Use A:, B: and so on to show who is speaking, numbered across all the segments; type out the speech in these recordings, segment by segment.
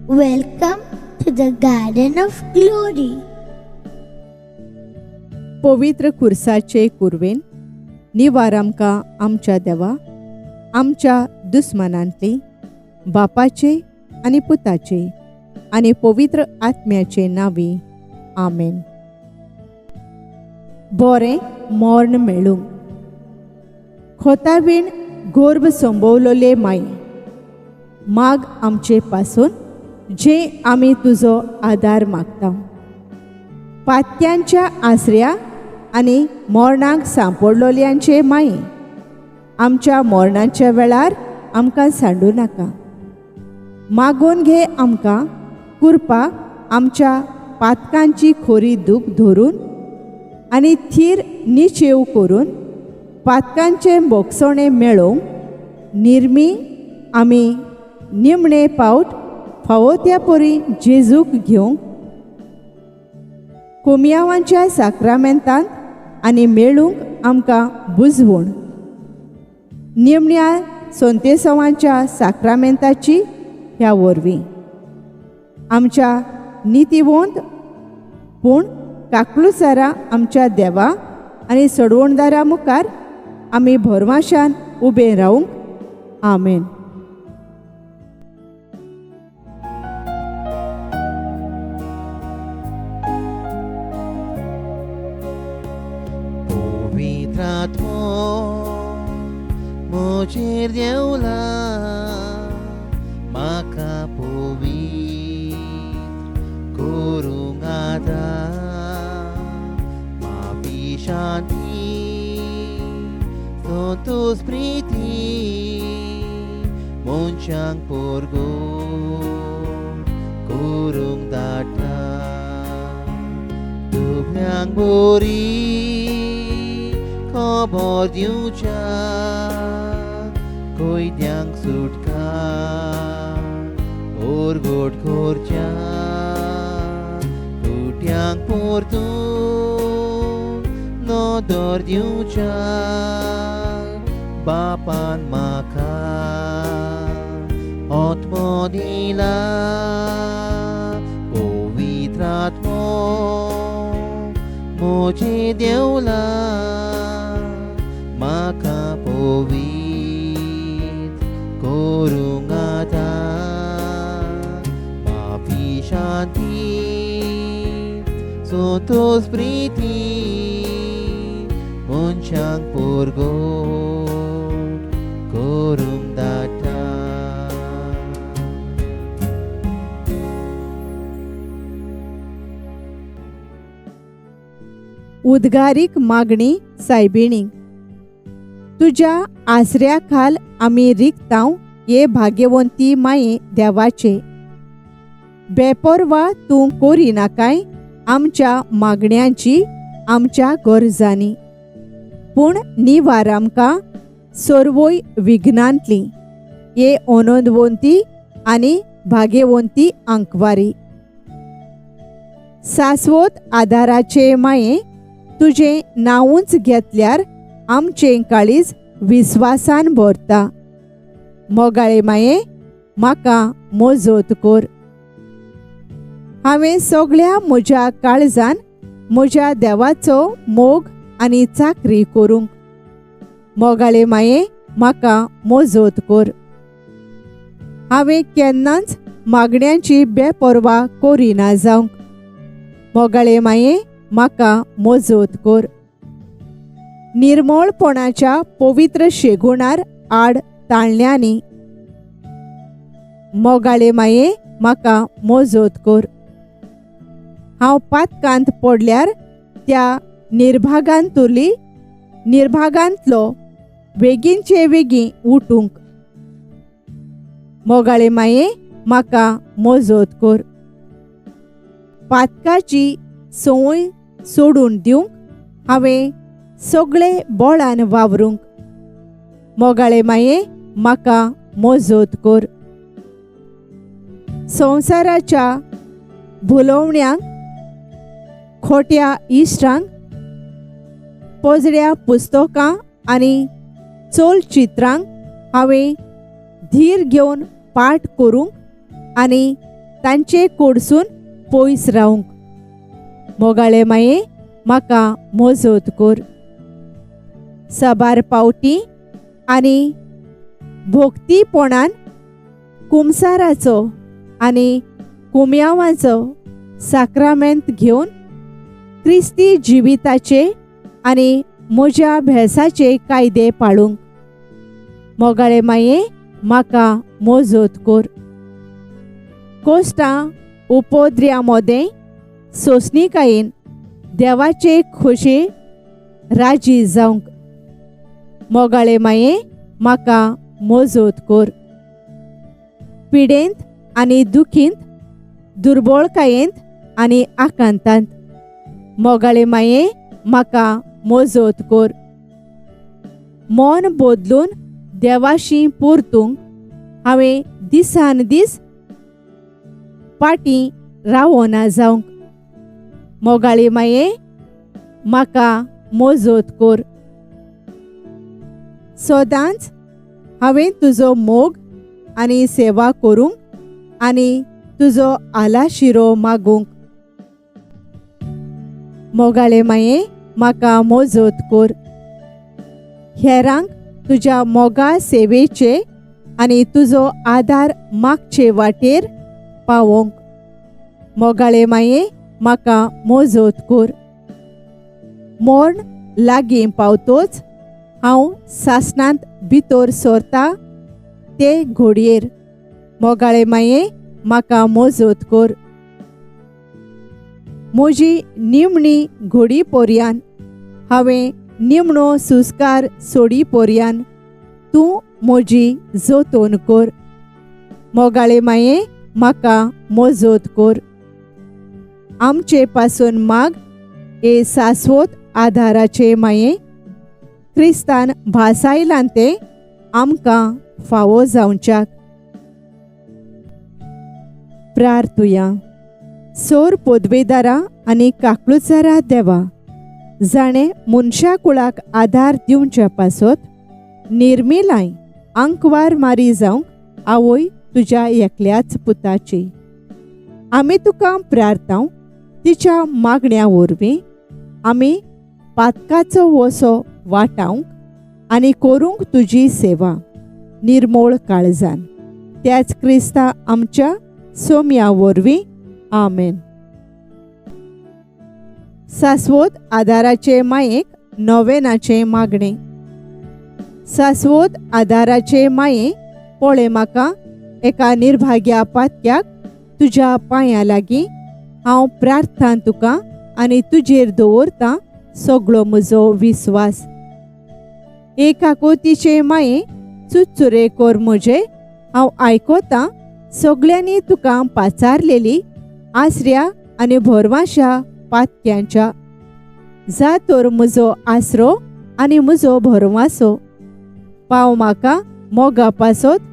A: Welcome to the Garden of Glory.
B: पवित्र कुर्साचे कुरवेन निवार आमकां आमच्या देवा आमच्या दुस्मानांतली बापाचे आनी पुताचे आनी पवित्र आत्म्याचे नांवी आमेन. बरें मर्ण मेळूंक खोतावीण गोर्भ संभवलोले माई माग आमचे पासून जे आमी तुजो आदार मागता. पात्यांच्या आसऱ्या आनी मरणाक सांपडलोल्यांचे माई आमच्या मरणाच्या वेळार आमकां सांडू नाका. मागून घे आमकां कृपा आमच्या पातकांची खोरी दूख धरून आनी थीर निचेव करून पातकांचें बोगसणें मेळोवंक निर्मी आमी निमणे पावट फावो त्या परी जेजूक घेवंक कोमियावांच्या साक्रामेंतांत आनी मेळूंक आमकां बुजवण निमण्या सोंतेसवांच्या साक्रामेंताची ह्या वरवीं आमच्या नितीवंत पूण काकलुसारा आमच्या देवा आनी सडवणदारा मुखार आमी भरवाशान उबे रावंक. आमेन.
C: पवित्र आत्मो म्हजेर देंवला म्हाका पवित्र करूंक आतां माफी शांती संतोष प्रिती मनशांक पोरगोट करूंक धाडटा दुबल्यांक बरी खबर दिवच्या कैद्यांक सुटका ओरगोट करच्या कुट्यांक परतून नदर दिवच्या बापान म्हाका आत्मो दिला पवित्र आत्मो म्हजे देवला म्हाका पवित्र करूंक आतां माफी शांती संतोष प्रिती मनशांक पोरगोट करूंक धाडटा.
B: उद्गारीक मागणी सायबिणीक तुज्या आसऱ्या खाल आमी रिगतांव हे भाग्यवंती माये देवाचे बेपर्वा तूं करिनाकाय आमच्या मागण्यांची आमच्या गरजांनी पूण निवार आमकां सर्वय विघ्नांतली हे अनंदवंती आनी भाग्यवंती आंकवारी. सास्वत आदाराचे माये तुजें नांवूच घेतल्यार आमचें काळीज विस्वासान भरता. मोगाळे माये म्हाका मजत कर. हांवें सगळ्या म्हज्या काळजान म्हज्या देवाचो मोग आनी चाकरी करूंक. मोगाळे माये म्हाका मजत कर. हांवें केन्नाच मागण्यांची बेपर्वा करिना जावंक. मोगाळे माये म्हाका मजत कर. निर्मळपणाच्या पवित्र शेगुणार आड ताळण्यांनी मोगाळे माये म्हाका मजत कर. हांव पातकांत पडल्यार त्या निर्भागांतुली निर्भागांतलो बेगीनचे बेगीन उठूंक. मोगाळे माये म्हाका मजत कर. पातकाची संवय सोडून दिवंक हांवें सगळे बळान वावरूंक. मोगाळे माये म्हाका मजत कर. संवसाराच्या भुलोवण्यांक खोट्या इश्टांक पोजड्या पुस्तकां आनी चलचित्रांक हांवें धीर घेवन पाठ करूंक आनी तांचे कोडसून पयस रावंक. मोगाळे माये म्हाका मोजोत कर. साबार पावटी आनी भोक्तीपणान कुमसाराचो आनी कुम्यावाचो साक्रामेंत घेवन क्रिस्ती जिविताचे आनी म्हज्या भेसाचे कायदे पाळूंक. मोगाळे माये म्हाका मोजोत कर. कोश्टां उपद्र्या मोदें सोंसणीकायेन देवाचे खोशे राजी जावंक. मोगाळे माये म्हाका मोजोत कर. पिडेंत आनी दुखींत, दुर्बळकायेंत आनी आकांतांत मोगाळे माये म्हाका मोजोत कर. मन बदलून देवाशी परतूंक हांवें दिसान दीस पाटी रावना जावंक. मोगाळे माये म्हाका मोजोत कर. सदांच हांवें तुजो मोग आनी सेवा करूंक आनी तुजो आलाशिरो मागूंक. मोगाळे माये म्हाका मोजोत कर. हेरांक तुज्या मोगा सेवेचे आनी तुजो आदार मागचे वाटेर पावोवंक. मोगाळे माये म्हाका मोजोत कर. मर्ण लागीं पावतोच हांव सासणांत भितर सरता ते घोडयेर. मोगाळे माये म्हाका मोजोत कर. म्हजी निमणी घोडी पोरयान हांवें निमणो सुस्कार सोडी पोरयान तूं म्हजी जोतोन कर. मोगाळे माये म्हाका मोजोत कर. आमचे पासून माग हे सास्वत आधाराचे माये, क्रिस्तान भासायलां तें आमकां फावो जावच्याक. प्रार्थुया. सोर पोदवेदारा आनी काकळुचारा देवा, जाणें मनशा कुळाक आधार दिवच्या पासत निर्मिलाय आंकवार मारी जावंक आवय तुज्या एकल्याच पुताची. आमी तुका प्रार्थांव तिच्या मागण्या वरवीं आमी पातकाचो वसो वाटावंक आनी करूंक तुजी सेवा निर्मोळ काळजान. त्याच क्रिस्ता आमच्या सोम्या वरवीं. आमेन. सास्वत आदाराचे मायेक नोवेनाचें मागणें. सास्वत आदाराचे माये पळय म्हाका एका निर्भाग्या पातक्याक तुज्या पांयां लागीं हांव प्रार्थना तुका आनी तुजेर दवरतां सगळो म्हजो विस्वास. एक आकोतीचे माये चुचुरे कर म्हजे, हांव आयकतां सगळ्यांनी तुका पाचारलेली आसऱ्या आनी भरवांशा पातक्यांच्या. जा तर म्हजो आसरो आनी म्हजो भरवांसो, पाव म्हाका मोगा पासत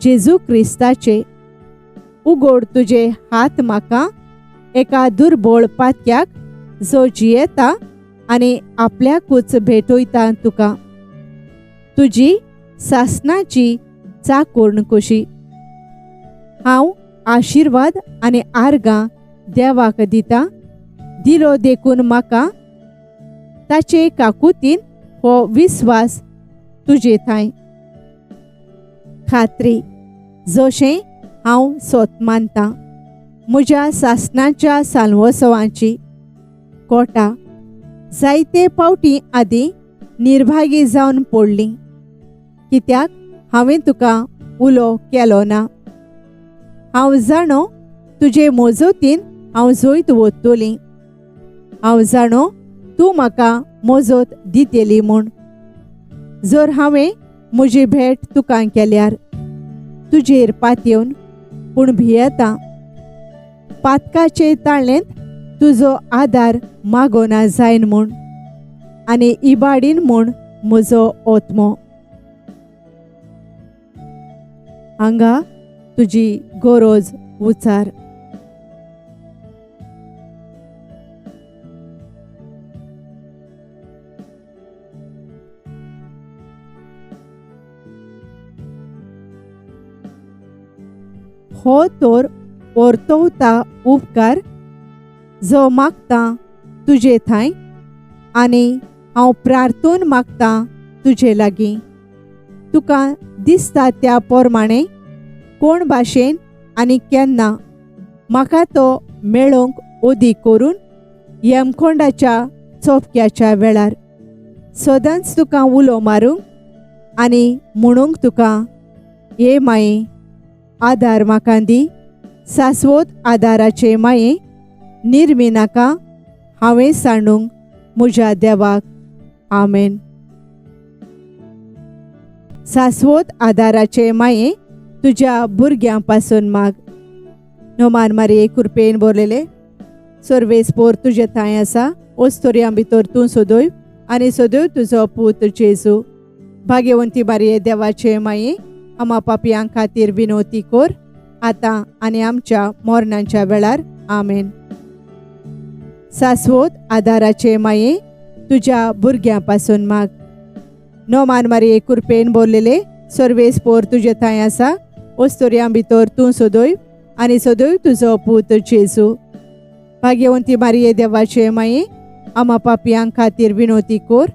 B: जेजू क्रिस्ताचे. उगोड तुजे हात म्हाका एका दुर्बळ पातक्याक जो जियेता आनी आपल्याकूच भेटयता तुका तुजी सासणाची चाकोर्ण कशी. हांव आशिर्वाद आनी आर्गां देवाक दिता, दिलो देखून म्हाका ताचे काकुतीन हो विस्वास तुजे थांय. खात्री जशें हांव सोत मानतां म्हज्या सासणाच्या साल्वोत्सवाची कोटा जायते पावटी आदीं निर्भागी जावन पडली, कित्याक हांवें तुका उलो केलो ना. हांव जाणो तुजे मोजोतीन हांव जैत वतली, हांव जाणो तूं म्हाका मोजोत दितली म्हूण. जर हांवें म्हजी भेट तुका केल्यार तुजेर पातयेवन पूण भियेता पातकाचे ताळेंत तुजो आदार मागोना जायन म्हूण आनी इबाडीन म्हूण म्हजो ओत्मो. हांगा तुजी गरज उचार. हो तर परतवता उपकार जो मागता तुजे थांय आनी हांव प्रार्थून मागता तुजे लागीं. तुका दिसता त्या प्रमाणे कोण भाशेन आनी केन्ना म्हाका तो मेळोवंक ओदी करून यमकोंडाच्या चोपक्याच्या वेळार सदांच तुका उलो मारूंक आनी म्हणूंक तुका हे माये आदार म्हाका दी. सासवत आदाराचे माये निर्मी नाका हांवें सांडूंक म्हज्या देवाक. आमेन. सासवत आदाराचे माये तुज्या भुरग्यां पासून माग. नोमान मारये कृपेन भरलेले सर्वेस पोर तुजे थांय आसा. ओस्तोरयां भितर तूं सदैव आनी सदैव तुजो पूत जेजू. भाग्यवंती मारये देवाचे माये आमा पापयां खातीर विनोती कोर आतां आनी आमच्या मरणाच्या वेळार. आमेन. सासवत आदाराचे माये तुज्या भुरग्यां पासून माग. नोमान मारये कृपेन भरलेले सर्वेस पोर तुजे थांय आसा. ओस्तोरयां भितर तूं सदैव आनी सदैव तुजो पूत जेजू. भाग्यवंती मारये देवाचे माये आमा पापयां खातीर विनोती कोर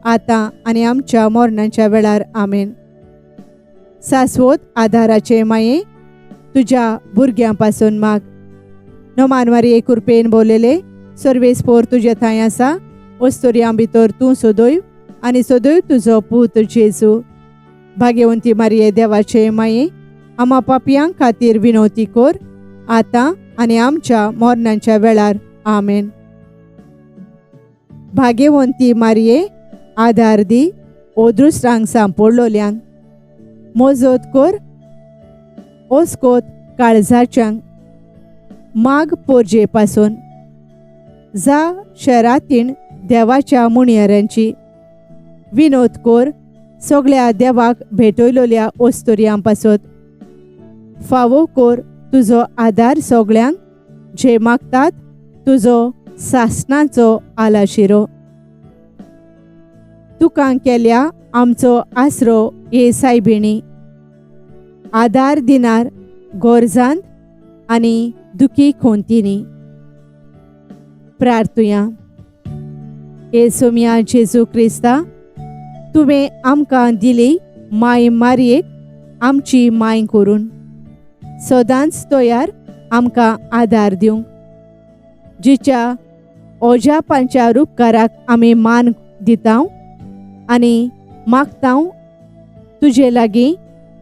B: आतां आनी आमच्या मरणाच्या वेळार. आमेन. सासवत आदाराचे माये तुज्या भुरग्यां पासून माग. नोमान मारये कृपेन भरलेले सर्वेस पोर तुजे थांय आसा. ओस्तोरयां भितर तूं सदैव आनी सदैव तुजो पूत जेजू. भाग्यवंती मारये देवाचे माये आमा पापयां खातीर विनोती कोर आतां आनी आमच्या मरणाच्या वेळार. आमेन. भाग्यवंती मारये आदार दी ओदृश्टांक सांपडलोल्यांक. मोजोत कोर ओस्कोत काळजाच्यांक. माग पोरजे पासून जा शरातीण देवाच्या मुणयाऱ्यांची. विनोद कोर सगळ्या देवाक भेटयलोल्या ओस्तोरयां पासत. फावो कोर तुजो आदार सगळ्यांक जे मागतात तुजो सासणाचो आलाशिरो. तुका केल्या आमचो आसरो हे सायबिणी. आदार दिनार गोरजांत आनी दुखी खोंतींनी. प्रार्थुया. हे सोम्या जेजू क्रिस्ता तुवें आमकां दिली माय मारयेक आमची माय करून सदांच तयार आमकां आदार दिवंक, जिच्या ओजापांच्या रुपकाराक आमी मान दिताव आनी मागताव तुजे लागीं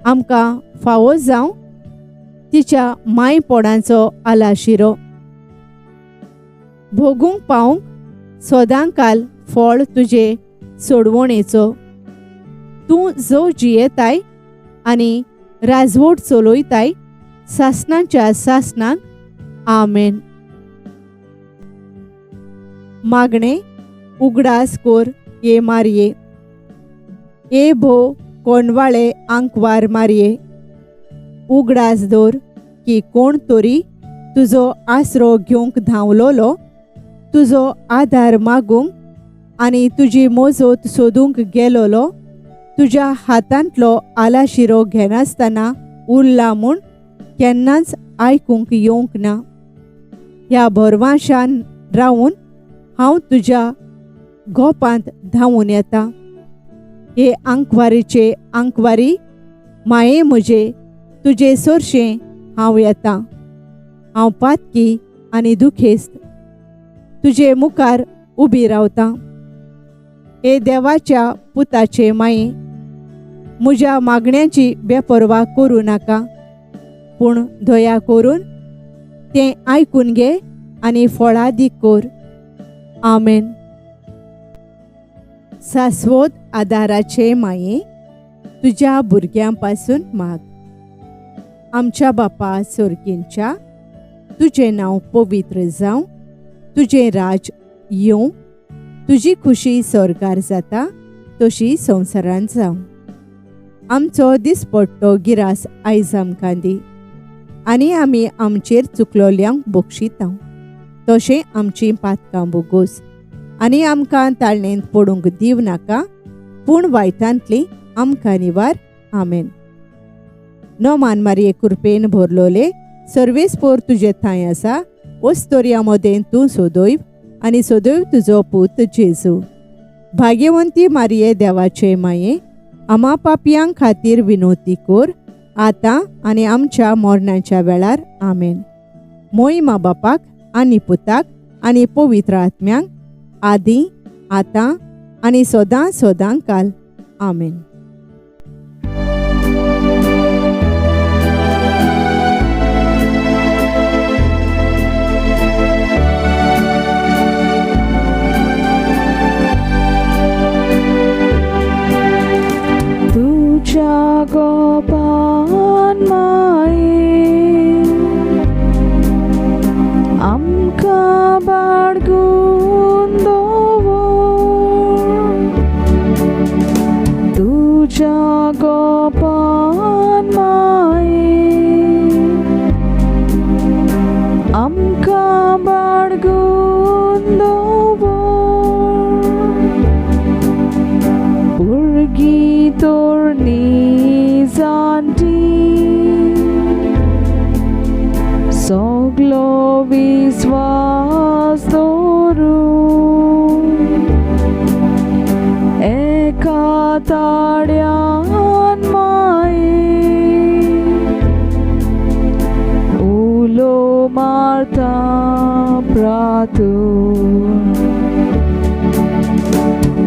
B: आमकां फावो जावं तिच्या मायपोणाचो आलाशिरो. भोगूंक पावंक सदांकाल फळ तुजे सोडवणेचो. तूं जो जियेताय आनी राजवट चलयताय सासणाच्या सासणाक. आमेन. मागणे उगडास कोर ये मारये. ये भो कोणवाळे आंकवार मारये. उगडास दवर की कोण तरी तुजो आसरो घेवंक धांवलोलो तुजो आदार मागूंक आनी तुजी मोजोत सोदूंक गेलोलो तुज्या हातांतलो आलाशिरो घेनासतना उरला म्हूण केन्नाच आयकूंक येवंक ना. ह्या भरवाशान रावून हांव तुज्या गोपांत धांवून येता. हे आंकवारीचे आंकवारी माये म्हजे तुजे सोरशें हांव येता. हांव पातकी आनी दुखेस्त तुजे मुखार उबी रावता. हे देवाच्या पुताचे माये म्हज्या मागण्यांची बेपर्वा करूं नाका, पूण दया करून तें आयकून घे आनी फळादीक कर. आमेन. सासवत आदाराचे माये तुज्या भुरग्यां पासून माग. आमच्या बापा सोर्गींच्या तुजें नांव पवित्र जावं, तुजें राज येवं, तुजी खुशी स्वर्गार जाता तशी संवसारांत जावं. आमचो दिसपट्टो गिरास आयज आमकां दी आनी आमी आमचेर चुकलोल्यांक बक्षिता तशें आमचीं पातकां बोगोस आनी आमकां ताळणेंत पडूंक दिव नाका, पूण वायटांतली आमकां निवार. आमेन. नोमान मारये कृपेन भरलोले सर्वेस्पोर तुजे थांय आसा, ओस्तोरया मदें तूं सदैव आनी सदैव तुजो पूत जेजू. भाग्यवंती मारिये देवाचे माये, आमा पापयां खातीर विनोती कोर, आतां आनी आमच्या मरणाच्या वेळार. आमेन. मोहिमा बापाक आनी पुताक आनी पवित्र आत्म्यांक, आदी आतां आनी सदां सदां काल. आमेन.
D: तुझ्या गोपान माये आमकां बाळगून दवर, तुझ्या गोपान माये आमकां बाळगून दवर, भुरगीं तरणी जाणटी सगलो विस्वास दवरून एका ताड्यान माये उलो मारता प्रातून,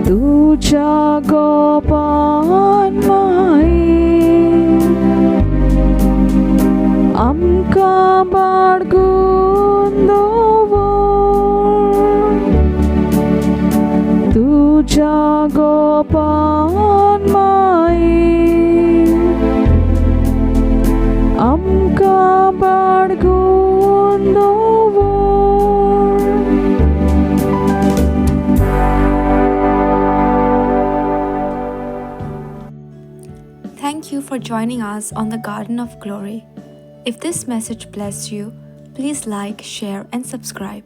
D: तुझ्या गोपान माये आमकां बाळगून दवर, तुझ्या गोपान माये आमकां बाळगून दवर.
E: Thank you for joining us on the Garden of Glory. If this message blessed you, please like, share, and subscribe.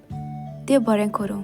E: Dev बरें करूं.